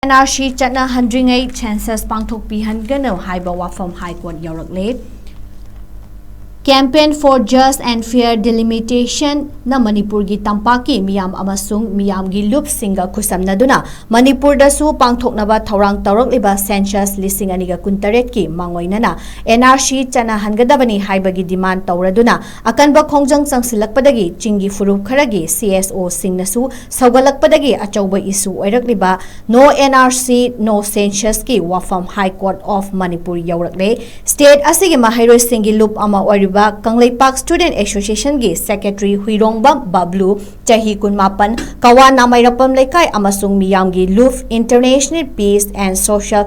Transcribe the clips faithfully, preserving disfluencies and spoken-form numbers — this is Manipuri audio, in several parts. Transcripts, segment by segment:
ꯑꯦꯟ ꯑꯥꯔ ꯁꯤ ꯆꯠꯅꯍꯟꯗ꯭ꯔꯤꯉꯩ ꯁꯦꯟꯁꯁ ꯄꯥꯡꯊꯣꯛꯄꯤꯍꯟꯒꯅꯨ ꯍꯥꯏꯕ ꯋꯥꯐꯝ ꯍꯥꯏ ꯀꯣꯔꯠ ꯌꯧꯔꯛꯂꯦ꯫ Campaign for Just and Fair Delimitation ꯅ ꯃꯅꯤꯄꯨꯔꯒꯤ ꯇꯝꯄꯥꯛꯀꯤ ꯃꯤꯌꯥꯝ ꯑꯃꯁꯨꯡ ꯃꯤꯌꯥꯝꯒꯤ ꯂꯨꯞꯁꯤꯡꯒ ꯈꯨꯠꯁꯝꯅꯗꯨꯅ ꯃꯅꯤꯄꯨꯔꯗꯁꯨ ꯄꯥꯡꯊꯣꯛꯅꯕ ꯊꯧꯔꯥꯡ ꯇꯧꯔꯛꯂꯤꯕ ꯁꯦꯟꯁꯁ ꯂꯤꯁꯤꯡ ꯑꯅꯤꯒ ꯀꯨꯟꯇꯔꯦꯠꯀꯤ ꯃꯥꯡꯑꯣꯏꯅꯅ ꯑꯦꯟ ꯑꯥꯔ ꯁꯤ ꯆꯠꯅꯍꯟꯒꯗꯕꯅꯤ ꯍꯥꯏꯕꯒꯤ ꯗꯤꯃꯥꯟ ꯇꯧꯔꯗꯨꯅ ꯑꯀꯟꯕ ꯈꯣꯡꯖꯪ ꯆꯪꯁꯤꯜꯂꯛꯄꯗꯒꯤ ꯆꯤꯡꯒꯤ ꯐꯨꯔꯨꯞ ꯈꯔꯒꯤ ꯁꯤ ꯑꯦꯁ ꯑꯣꯁꯤꯡꯅꯁꯨ ꯁꯧꯒꯠꯂꯛꯄꯗꯒꯤ ꯑꯆꯧꯕ ꯏꯁꯨ ꯑꯣꯏꯔꯛꯂꯤꯕ No N R C, No Census ꯀꯤ ꯋꯥꯐꯝ High Court of Manipur ꯌꯧꯔꯛꯂꯦ꯫ ꯁ꯭ꯇꯦꯠ ꯑꯁꯤꯒꯤ ꯃꯍꯩꯔꯣꯏꯁꯤꯡꯒꯤ ꯂꯨꯞ ꯑꯃ ꯑꯣꯏꯔꯤꯕ ꯀꯪꯂꯩꯄꯥꯛ ꯁ꯭ꯇꯨꯗꯦꯟꯠ ꯑꯦꯁꯣꯁꯤꯌꯦꯁꯟꯒꯤ ꯁꯦꯀ꯭ꯔꯦꯇꯔꯤ ꯍꯨꯏꯔꯣꯡꯕꯝ ꯕꯕ꯭ꯂꯨ, ꯆꯍꯤ ꯀꯨꯟꯃꯥꯄꯟ, ꯀꯋꯥ ꯅꯥꯃꯩꯔꯛꯄꯝ ꯂꯩꯀꯥꯏ ꯑꯃꯁꯨꯡ ꯃꯤꯌꯥꯝꯒꯤ ꯂꯨꯞ International Peace and Social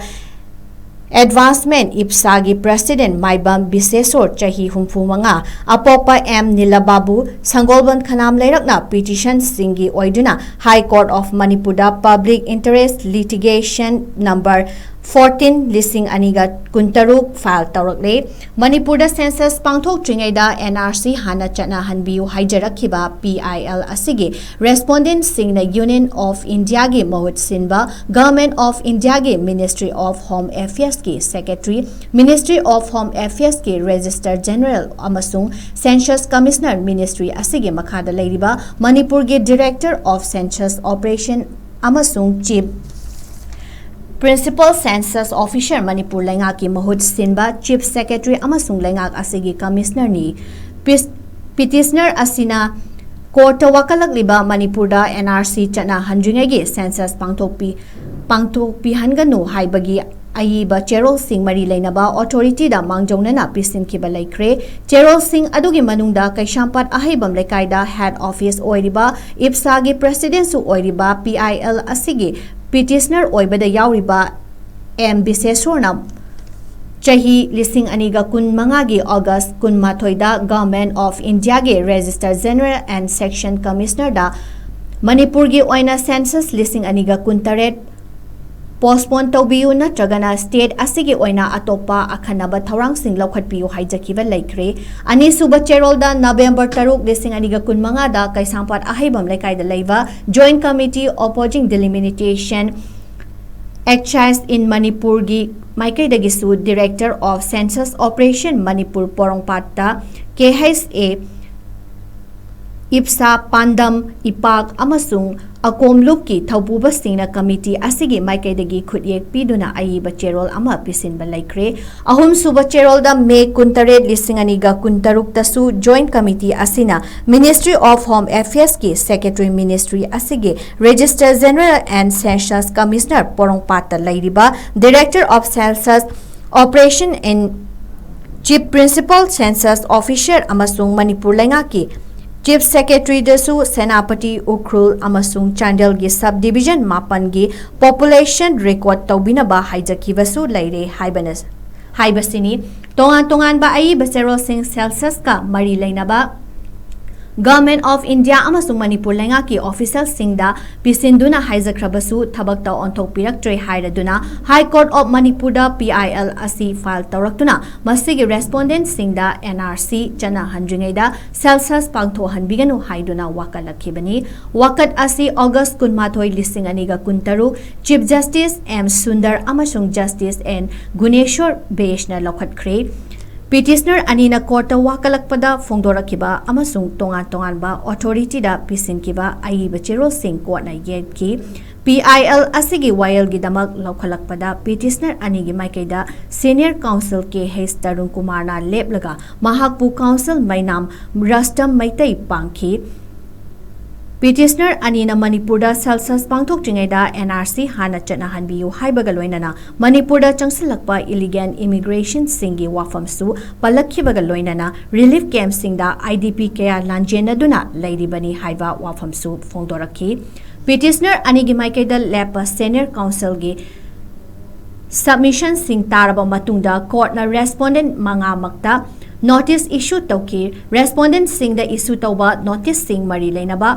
Advancement, ꯏꯞꯁꯥꯒꯤ ꯄ꯭ꯔꯦꯁꯤꯗꯦꯟꯠ ꯃꯥꯏꯕꯝ ꯕꯤꯁꯦꯁꯣꯔ, ꯆꯍꯤ ꯍꯨꯝꯐꯨ ꯃꯉꯥ, ꯑꯄꯣꯛꯄ ꯑꯦꯝ ꯅꯤꯂꯥꯕꯥꯕꯨ, ꯁꯪꯒꯣꯜꯕꯟ ꯈꯅꯥꯝ ꯂꯩꯔꯛꯅ ꯄꯤꯇꯤꯁꯟꯁꯤꯡꯒꯤ ꯑꯣꯏꯗꯨꯅ High Court of Manipur the Public Interest Litigation Number fourteen, ꯂꯤꯁꯤꯡ ꯑꯅꯤꯒ ꯀꯨꯟꯇꯔꯨꯛ ꯐꯥꯏꯜ ꯇꯧꯔꯛꯂꯦ꯫ ꯃꯅꯤꯄꯨꯔꯗ ꯁꯦꯟꯁꯁ ꯄꯥꯡꯊꯣꯛꯇ꯭ꯔꯤꯉꯩꯗ ꯑꯦꯟ ꯑꯥꯔ ꯁꯤ ꯍꯥꯟꯅ ꯆꯠꯅꯍꯟꯕꯤꯌꯨ ꯍꯥꯏꯖꯔꯛꯈꯤꯕ ꯄꯤ ꯑꯥꯏ ꯑꯦꯜ ꯑꯁꯤꯒꯤ ꯔꯦꯁꯄꯣꯟꯗꯦꯟꯠꯁꯤꯡꯅ Union of India ꯒꯤ ꯃꯍꯨꯠ ꯁꯤꯟꯕ Government of India ꯒꯤ Ministry of Home Affairs ꯀꯤ secretary, Ministry of Home Affairs ꯀꯤ ꯔꯦꯖꯤꯁꯇꯔ ꯖꯦꯅꯔꯦꯜ ꯑꯃꯁꯨꯡ ꯁꯦꯟꯁꯁ ꯀꯃꯤꯁꯅꯔ, ꯃꯤꯅꯤꯁꯇ꯭ꯔꯤ ꯑꯁꯤꯒꯤ ꯃꯈꯥꯗ ꯂꯩꯔꯤꯕ ꯃꯅꯤꯄꯨꯔꯒꯤ Director of Census Operation ꯑꯃꯁꯨꯡ Chief Principal Census Officer Manipur ꯂꯩꯉꯥꯛꯀꯤ ꯃꯍꯨꯠ ꯁꯤꯟꯕ ꯆꯤꯐ ꯁꯦꯀ꯭ꯔꯦꯇꯔꯤ ꯑꯃꯁꯨꯡ ꯂꯩꯉꯥꯛ ꯑꯁꯤꯒꯤ ꯀꯃꯤꯁꯅꯔꯅꯤ꯫ ꯄꯤꯁ-, ꯄꯤꯇꯤꯁꯅꯔ ꯑꯁꯤꯅ ꯀꯣꯔꯠꯇ ꯋꯥꯀꯠꯂꯛꯂꯤꯕ ꯃꯅꯤꯄꯨꯔꯗ ꯑꯦꯟ ꯑꯥꯔ ꯁꯤ ꯆꯠꯅꯍꯟꯗ꯭ꯔꯤꯉꯩꯒꯤ ꯁꯦꯟꯁꯁ ꯄꯥꯡꯊꯣꯛꯄꯤ-, ꯄꯥꯡꯊꯣꯛꯄꯤꯍꯟꯒꯅꯨ ꯍꯥꯏꯕꯒꯤ ꯑꯏꯕ ꯆꯦꯔꯣꯜꯁꯤꯡ ꯃꯔꯤ ꯂꯩꯅꯕ ꯑꯣꯊꯣꯔꯤꯇꯤꯗ ꯃꯥꯡꯖꯧꯅꯅ ꯄꯤꯁꯤꯟꯈꯤꯕ ꯂꯩꯈ꯭ꯔꯦ꯫ ꯆꯦꯔꯣꯜꯁꯤꯡ ꯑꯗꯨꯒꯤ ꯃꯅꯨꯡꯗ ꯀꯩꯁꯥꯝꯄꯥꯠ ꯑꯍꯩꯕꯝ ꯂꯩꯀꯥꯏꯗ ꯍꯦꯗ ꯑꯣꯐꯤꯁ ꯑꯣꯏꯔꯤꯕ ꯏꯞꯁꯥꯒꯤ ꯄ꯭ꯔꯦꯁꯤꯗꯦꯟꯠꯁꯨ ꯑꯣꯏꯔꯤꯕ ꯄꯤ ꯑꯥꯏ ꯑꯦꯜ ꯑꯁꯤꯒꯤ ꯄꯤꯇꯤꯁꯅꯔ ꯑꯣꯏꯕꯗ ꯌꯥꯎꯔꯤꯕ ꯑꯦꯝ ꯕꯤꯁꯦꯁꯣꯔꯅ ꯆꯍꯤ ꯂꯤꯁꯤꯡ ꯑꯅꯤꯒ ꯀꯨꯟꯃꯉꯥꯒꯤ ꯑꯣꯒꯁ ꯀꯨꯟꯃꯥꯊꯣꯏꯗ Government of India ꯒꯤ Registrar General and Section Commissioner ꯗ ꯃꯅꯤꯄꯨꯔꯒꯤ ꯑꯣꯏꯅ ꯁꯦꯟꯁꯁ ꯂꯤꯁꯤꯡ ꯑꯅꯤꯒ ꯀꯨꯟꯇꯔꯦꯠ ꯄꯣꯁꯄꯣꯟ ꯇꯧꯕꯤꯌꯨ ꯅꯠꯇ꯭ꯔꯒꯅ ꯁ꯭ꯇꯦꯠ ꯑꯁꯤꯒꯤ ꯑꯣꯏꯅ ꯑꯇꯣꯞꯄ ꯑꯈꯟꯅꯕ ꯊꯧꯔꯥꯡꯁꯤꯡ ꯂꯧꯈꯠꯄꯤꯌꯨ ꯍꯥꯏꯖꯈꯤꯕ ꯂꯩꯈ꯭ꯔꯦ꯫ ꯑꯅꯤꯁꯨꯕ ꯆꯦꯔꯣꯜꯗ ꯅꯕꯦꯝꯕꯔ ꯇꯔꯨꯛ, ꯂꯤꯁꯤꯡ ꯑꯅꯤꯒ ꯀꯨꯟꯃꯉꯥꯗ ꯀꯩꯁꯥꯝꯄꯥꯠ ꯑꯍꯩꯕꯝ ꯂꯩꯀꯥꯏꯗ ꯂꯩꯕ Joint Committee Opposing Delimitation Excise in Manipurꯒꯤ ꯃꯥꯏꯀꯩꯗꯒꯤꯁꯨ Director of Census Operation Manipur ꯄꯣꯔꯣꯝꯄꯥꯠꯇ ꯀꯦ ꯑꯩꯆ ꯑꯦ ꯏꯞꯁꯥ, ꯄꯥꯟꯗꯝ, ꯏꯄꯥꯛ ꯑꯃꯁꯨꯡ ꯑꯀꯣꯝꯂꯨꯞꯀꯤ ꯊꯧꯄꯨꯕꯁꯤꯡꯅ ꯀꯃꯤꯇꯤ ꯑꯁꯤꯒꯤ ꯃꯥꯏꯀꯩꯗꯒꯤ ꯈꯨꯠꯌꯦꯛ ꯄꯤꯗꯨꯅ ꯑꯏꯕ ꯆꯦꯔꯣꯜ ꯑꯃ ꯄꯤꯁꯤꯟꯕ ꯂꯩꯈ꯭ꯔꯦ꯫ ꯑꯍꯨꯝꯁꯨꯕ ꯆꯦꯔꯣꯜꯗ ꯃꯦ ꯀꯨꯟꯇꯔꯦꯠ, ꯂꯤꯁꯤꯡ ꯑꯅꯤꯒ ꯀꯨꯟꯇꯔꯨꯛꯇꯁꯨ Joint Committee ꯑꯁꯤꯅ Ministry of Home Affairsꯀꯤ Secretary, Ministry ꯑꯁꯤꯒꯤ Registrar General and Census Commissioner ꯄꯣꯔꯣꯝꯄꯥꯠꯇ ꯂꯩꯔꯤꯕ Director of Census Operation and Chief Principal Census Officer ꯑꯃꯁꯨꯡ ꯃꯅꯤꯄꯨꯔ ꯂꯩꯉꯥꯛꯀꯤ Chief Secretaryꯗꯁꯨ ꯁꯦꯅꯥꯄꯇꯤ, ꯎꯈ꯭ꯔꯨꯜ ꯑꯃꯁꯨꯡ ꯆꯥꯟꯗꯦꯜꯒꯤ Sub Division ꯃꯥꯄꯟꯒꯤ population record ꯇꯧꯕꯤꯅꯕ ꯍꯥꯏꯖꯈꯤꯕꯁꯨ ꯂꯩꯔꯦ ꯍꯥꯏꯕꯅ, ꯍꯥꯏꯕꯁꯤꯅꯤ꯫ ꯇꯣꯉꯥꯟ ꯇꯣꯉꯥꯟꯕ ꯑꯏꯕ ꯆꯦꯔꯣꯜꯁꯤꯡ Censusꯀ ꯃꯔꯤ ꯂꯩꯅꯕ Government of India ꯑꯃꯁꯨꯡ ꯃꯅꯤꯄꯨꯔ ꯂꯩꯉꯥꯛꯀꯤ officialꯁꯤꯡꯗ ꯄꯤꯁꯤꯟꯗꯨꯅ ꯍꯥꯏꯖꯈ꯭ꯔꯕꯁꯨ ꯊꯕꯛꯇ ꯑꯣꯟꯊꯣꯛꯄꯤꯔꯛꯇ꯭ꯔꯦ ꯍꯥꯏꯔꯗꯨꯅ High Court of ꯃꯅꯤꯄꯨꯔꯗ P I L ꯑꯁꯤ file ꯇꯧꯔꯛꯇꯨꯅ ꯃꯁꯤꯒꯤ respondentꯁꯤꯡꯗ N R C ꯆꯠꯅꯍꯟꯗ꯭ꯔꯤꯉꯩꯗ Census ꯄꯥꯡꯊꯣꯛꯍꯟꯕꯤꯒꯅꯨ ꯍꯥꯏꯗꯨꯅ ꯋꯥꯀꯠꯂꯛꯈꯤꯕꯅꯤ꯫ ꯋꯥꯀꯠ ꯑꯁꯤ August ꯀꯨꯟꯃꯥꯊꯣꯏ, ꯂꯤꯁꯤꯡ ꯑꯅꯤꯒ ꯀꯨꯟꯇꯔꯨꯛ, Chief Justice M ꯁꯨꯟꯗꯔ ꯑꯃꯁꯨꯡ Justice N ꯒꯨꯅꯦꯁ꯭ꯋꯔ ꯕꯦꯟꯆꯅ ꯂꯧꯈꯠꯈ꯭ꯔꯦ꯫ Petitioner ꯑꯅꯤꯅ courtꯇ ꯋꯥꯀꯠꯂꯛꯄꯗ ꯐꯣꯡꯗꯣꯔꯛꯈꯤꯕ ꯑꯃꯁꯨꯡ ꯇꯣꯉꯥꯟ ꯇꯣꯉꯥꯟꯕ authorityꯗ ꯄꯤꯁꯤꯟꯈꯤꯕ ꯑꯏꯕ ꯆꯦꯔꯣꯜꯁꯤꯡ courtꯅ ꯌꯦꯠꯈꯤ꯫ P I L ꯑꯁꯤꯒꯤ ꯋꯥꯌꯦꯜꯒꯤꯗꯃꯛ ꯂꯧꯈꯠꯂꯛꯄꯗ petitioner ꯑꯅꯤꯒꯤ ꯃꯥꯏꯀꯩꯗ Senior Counsel K H Tarun ꯀꯨꯃꯥꯔꯅ ꯂꯦꯞꯂꯒ ꯃꯍꯥꯛꯄꯨ Counsel ꯃꯩꯅꯥꯝ ꯔꯁꯇꯝ ꯃꯩꯇꯩ ꯄꯥꯡꯈꯤ꯫ Petitioner ꯑꯅꯤꯅ ꯃꯅꯤꯄꯨꯔꯗ Census ꯄꯥꯡꯊꯣꯛꯇ꯭ꯔꯤꯉꯩꯗ N R C ꯍꯥꯟꯅ ꯆꯠꯅꯍꯟꯕꯤꯌꯨ ꯍꯥꯏꯕꯒ ꯂꯣꯏꯅꯅ ꯃꯅꯤꯄꯨꯔꯗ ꯆꯪꯁꯤꯜꯂꯛꯄ illegal immigrantꯁꯤꯡꯒꯤ ꯋꯥꯐꯝꯁꯨ ꯄꯜꯂꯛꯈꯤꯕꯒ ꯂꯣꯏꯅꯅ relief campꯁꯤꯡꯗ I D P ꯀꯌꯥ ꯂꯥꯟꯖꯦꯟꯅꯗꯨꯅ ꯂꯩꯔꯤꯕꯅꯤ ꯍꯥꯏꯕ ꯋꯥꯐꯝꯁꯨ ꯐꯣꯡꯗꯣꯔꯛꯈꯤ꯫ Petitioner ꯑꯅꯤꯒꯤ ꯃꯥꯏꯀꯩꯗ ꯂꯦꯞꯄ Senior Counselꯒꯤ submissionꯁꯤꯡ ꯇꯥꯔꯕ ꯃꯇꯨꯡꯗ courtꯅ respondent ꯃꯉꯥꯃꯛꯇ notice issue ꯇꯧꯈꯤ꯫ Respondentꯁꯤꯡꯗ issue ꯇꯧꯕ noticeꯁꯤꯡ ꯃꯔꯤ ꯂꯩꯅꯕ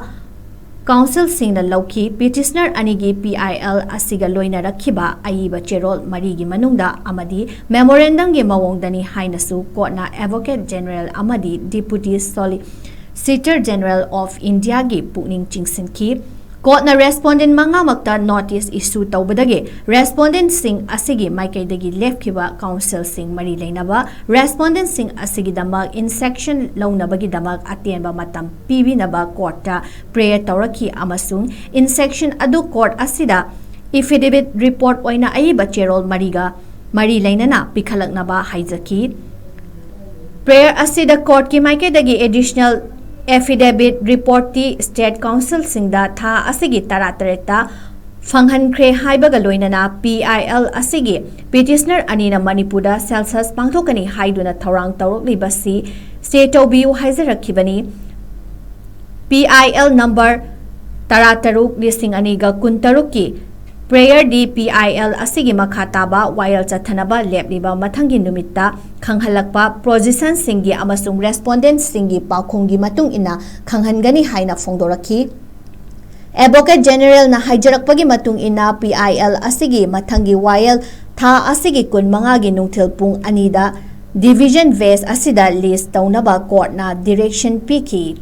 counselꯁꯤꯡꯅ ꯂꯧꯈꯤ꯫ Petitioner ꯑꯅꯤꯒꯤ P I L ꯑꯁꯤꯒ ꯂꯣꯏꯅꯔꯛꯈꯤꯕ ꯑꯏꯕ ꯆꯦꯔꯣꯜ ꯃꯔꯤꯒꯤ ꯃꯅꯨꯡꯗ ꯑꯃꯗꯤ memorandumꯒꯤ ꯃꯑꯣꯡꯗꯅꯤ ꯍꯥꯏꯅꯁꯨ courtꯅ Advocate General ꯑꯃꯗꯤ Deputy Solicitor General of Indiaꯒꯤ ꯄꯨꯛꯅꯤꯡ ꯆꯤꯡꯁꯤꯟꯈꯤ꯫ Courtꯅ respondent ꯃꯉꯥꯃꯛꯇ notice issue ꯇꯧꯕꯗꯒꯤ respondentꯁꯤꯡ ꯑꯁꯤꯒꯤ ꯃꯥꯏꯀꯩꯗꯒꯤ ꯂꯦꯞꯈꯤꯕ councilꯁꯤꯡ ꯃꯔꯤ ꯂꯩꯅꯕ respondentꯁꯤꯡ ꯑꯁꯤꯒꯤꯗꯃꯛ instruction ꯂꯧꯅꯕꯒꯤꯗꯃꯛ ꯑꯇꯦꯟꯕ ꯃꯇꯝ ꯄꯤꯕꯤꯅꯕ courtꯇ prayer ꯇꯧꯔꯛꯈꯤ ꯑꯃꯁꯨꯡ instruction ꯑꯗꯨ court ꯑꯁꯤꯗ affidavit report ꯑꯣꯏꯅ ꯑꯏꯕ ꯆꯦꯔꯣꯜ ꯃꯔꯤꯒ ꯃꯔꯤ ꯂꯩꯅꯅ ꯄꯤꯈꯠꯂꯛꯅꯕ ꯍꯥꯏꯖꯈꯤ꯫ Prayer ꯑꯁꯤꯗ courtꯀꯤ ꯃꯥꯏꯀꯩꯗꯒꯤ additional affidavit reportꯇꯤ state councilꯁꯤꯡꯗ ꯊꯥ ꯑꯁꯤꯒꯤ ꯇꯔꯥꯇꯔꯦꯠꯇ ꯐꯪꯍꯟꯈ꯭ꯔꯦ ꯍꯥꯏꯕꯒ ꯂꯣꯏꯅꯅ P I L ꯑꯁꯤꯒꯤ petitioner ꯑꯅꯤꯅ ꯃꯅꯤꯄꯨꯔꯗ census ꯄꯥꯡꯊꯣꯛꯀꯅꯤ ꯍꯥꯏꯗꯨꯅ ꯊꯧꯔꯥꯡ ꯇꯧꯔꯛꯂꯤꯕꯁꯤ stay ꯇꯧꯕꯤꯌꯨ ꯍꯥꯏꯖꯔꯛꯈꯤꯕꯅꯤ꯫ P I L number ꯇꯔꯥꯇꯔꯨꯛ ꯂꯤꯁꯤꯡ ꯑꯅꯤꯒ ꯀꯨꯟꯇꯔꯨꯛꯀꯤ prayerꯗꯤ P I L ꯑꯁꯤꯒꯤ ꯃꯈꯥ ꯇꯥꯕ ꯋꯥꯌꯦꯜ ꯆꯠꯊꯅꯕ ꯂꯦꯞꯂꯤꯕ ꯃꯊꯪꯒꯤ ꯅꯨꯃꯤꯠꯇ ꯈꯪꯍꯜꯂꯛꯄ positionꯁꯤꯡꯒꯤ ꯑꯃꯁꯨꯡ respondentꯁꯤꯡꯒꯤ ꯄꯥꯎꯈꯨꯝꯒꯤ ꯃꯇꯨꯡ ꯏꯟꯅ ꯈꯪꯍꯟꯒꯅꯤ ꯍꯥꯏꯅ ꯐꯣꯡꯗꯣꯔꯛꯈꯤ꯫ Advocate Generalꯅ ꯍꯥꯏꯖꯔꯛꯄꯒꯤ ꯃꯇꯨꯡ ꯏꯟꯅ P I L ꯑꯁꯤꯒꯤ ꯃꯊꯪꯒꯤ ꯋꯥꯌꯦꯜ ꯊꯥ ꯑꯁꯤꯒꯤ ꯀꯨꯟꯃꯉꯥꯒꯤ ꯅꯨꯡꯊꯤꯜ ꯄꯨꯡ ꯑꯅꯤꯗ division bench ꯑꯁꯤꯗ list ꯇꯧꯅꯕ courtꯅ direction ꯄꯤꯈꯤ꯫